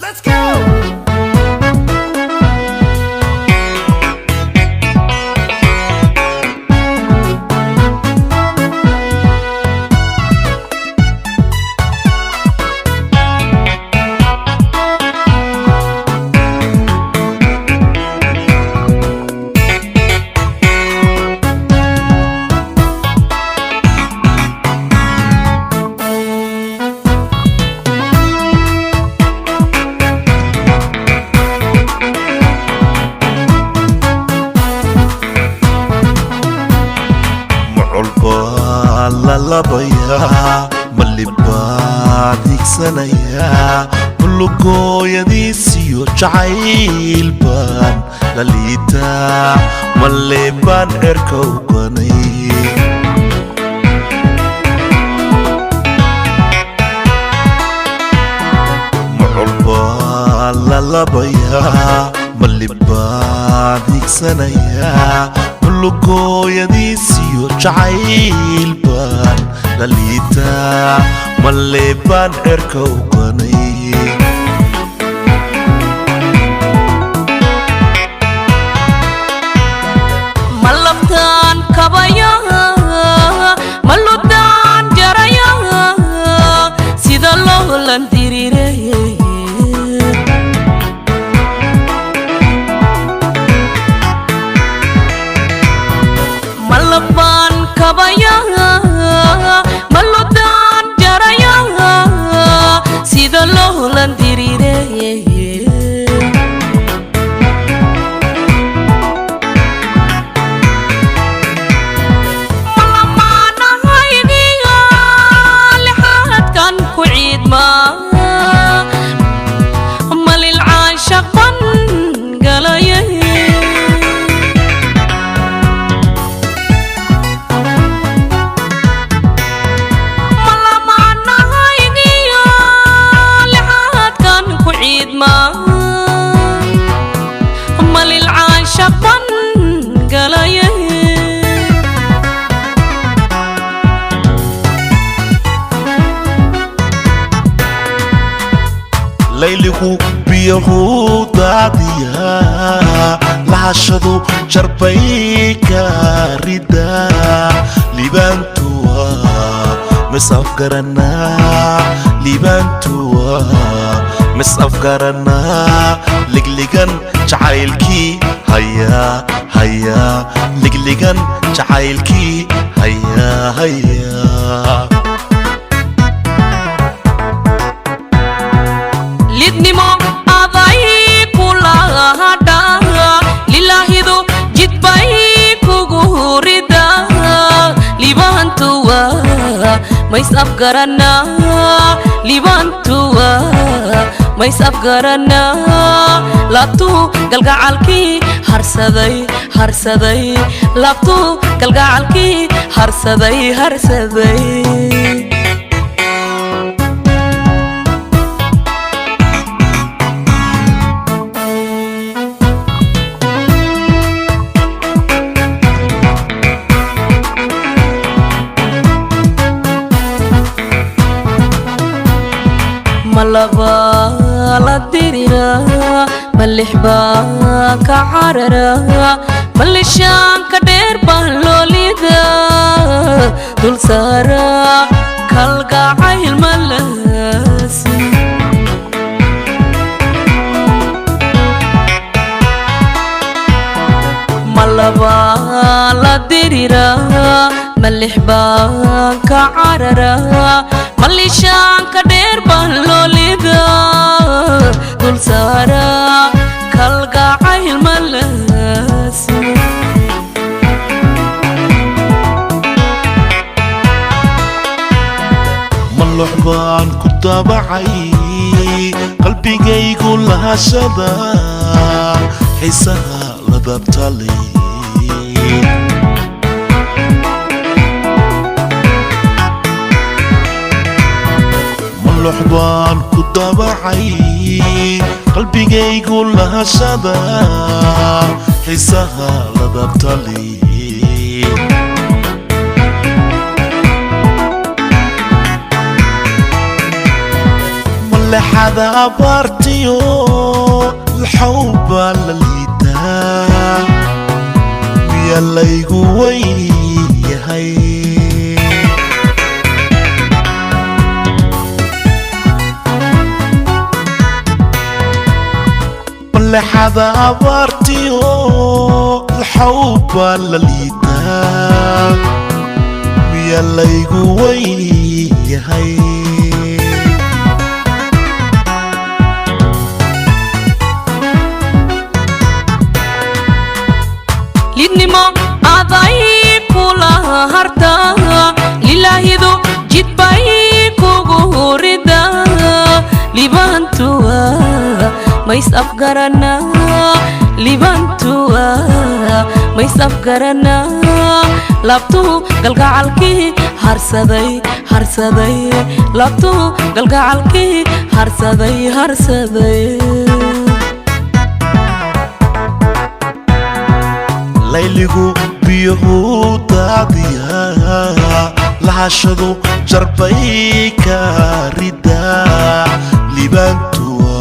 Let's go! Macol baa la labayaa, malibaa higsanayaa, mulugooyadiisiyo jacayl baan la liitaa, male baan cerka uganay. Macol baa la labayaa, malibaan higsanayaa, mulugooyadiisiyo jacayl baan la liitaa, male baan cerka uganay. Ma labtaan kabaya, ma ludaan jaraya, sida loolan dirire. Ma labaan kabaya, ma ludaan jaraya, sida loolan dirire. Malamaanahaygiyo lixaadkan ku ciidma, malil caashaq ban galaya. Malamaanahaygiyo lixaadkan ku ciidma, malil caashaq ban galaya. Layligu biyahuu daadiyaa, lahashadu jarbay ka ridaa, liibaantuwa misafgaranaa, liibaantuwa misafgaranaa, ligligan jacaylkii hayaa hayaa, ligligan jacaylkii hayaa hayaa. Lidnimo aday kulahadha, lilaahidu jidbay kugu rida, liibaantuwa mays afgaranaa, liibaantuwa mays afgaranaa, laabtuu galgacalkii harsaday harsaday, laabtuu galgacalkii harsaday harsaday. Ma laba la diriraa, ma lix baa ka cararaa, ma lishaanka dheer baa loolida dul saaraa, kalgacayl ma laasi. Ma laba la diriraa, ma lix baa ka cararaa, ma lishaanka dheer baa loolida dul saaraa, kalgacayl ma laasi. Malox baan ku daabacay qalbigaygu lahashada xiisaha ladabtalay. Malux baan ku dabacay, qalbigaygu lahashada xiisaha ladabtali. Malexada abaartiyo laxow baa la liitaa, miya laygu weyn yahay? Malexada abaartiyo laxow baa la liitaa, miya laygu weyn yahay? Lidnimo aday kula harta, lilaahidu jidbay kugu rida. Libantuwa mays afgarana, libantuwa mays afgarana. Laabtuhu galgacalkii harsaday, harsaday. Laabtuhu galgacalkii harsaday, harsaday. Layligu biyuhu daadiyaa, lahashadu jarbay ka ridaa. Liibaantuwa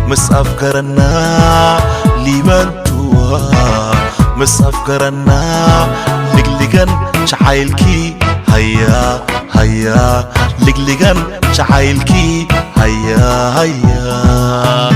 mas afgaranaa, liibaantuwa mas afgaranaa. Ligligan jacaylkii hayaa, hayaa. Ligligan jacaylkii hayaa, hayaa.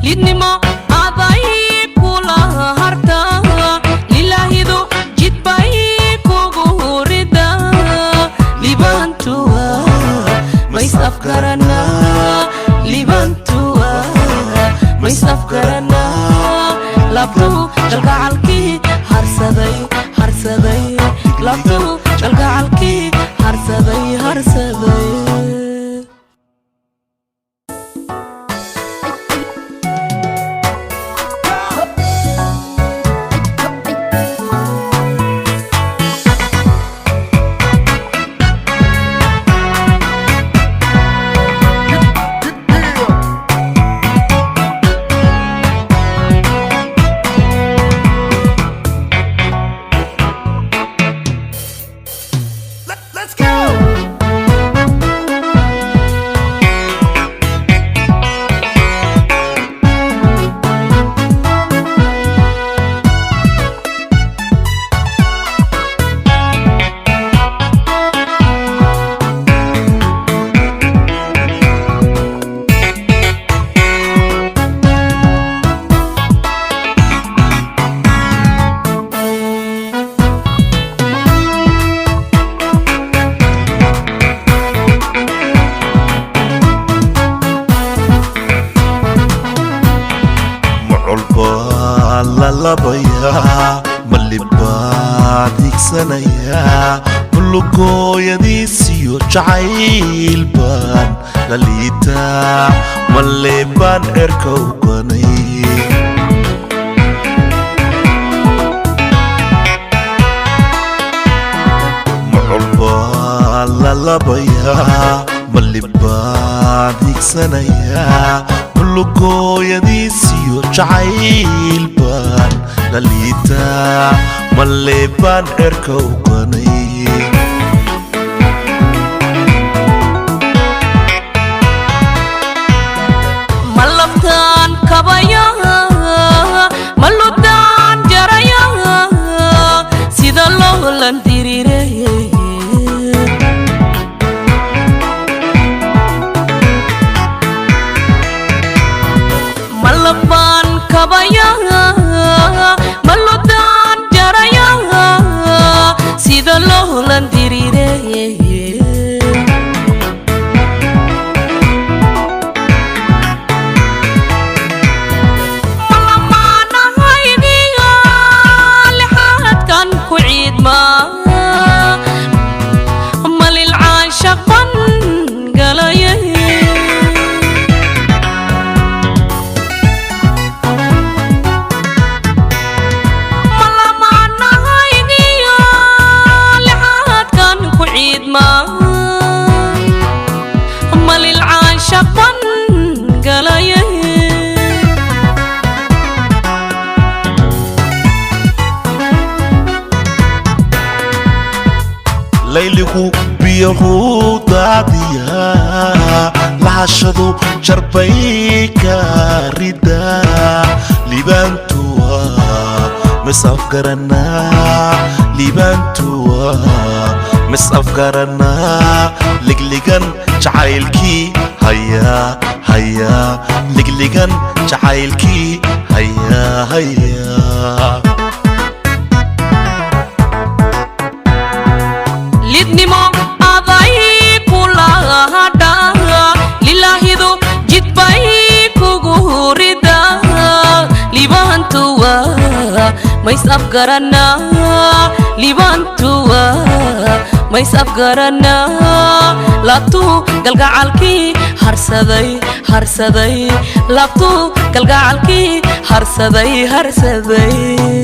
Lidnimo aday kula harta, lilaahidu jidbay kugu rida. Libantuwa mays afgarana, libantuwa mays afgarana. Laabtuhu galgacalkii harsaday, harsaday. Laabtuhu galgacalkii harsaday, harsaday. Let's go! Macol baa la labayaa, malibaa digsanayaa, mulugooyadiisiyo jacayl baan la liitaa, male baan cerka u ganay. Macol baa la labayaa, malibaa digsanayaa, mulugooyadiisiyo jacayl baan la liitaa, male baan cerka u ganay. Ma laftaan kabaya, ma ludaan jaraya, sida loolan diriire? Ma lafaan kabaya, ma ludaan jaraya, sida loolan diriire? Malamaanahaygiyo lixaadkan ku ciidma, malilcaan shaqan galayay. Layligu biyahu daadiya, lahashadu jarbay ka rida. Liibaantuwa misafgaranaa, liibaantuwa misafgaranaa. Ligligan jacaylkii hayaa hayaa, ligligan jacaylkii hayaa hayaa. Lidnimo aday kulahadha, lilaahidu jidbay kugu rida. Liibaantuwa mays afgaranaa, liibaantuwa mays afgaranaa. Laabtuu galgacalkii harsaday harsaday, laabtuu galgacalkii harsaday harsaday.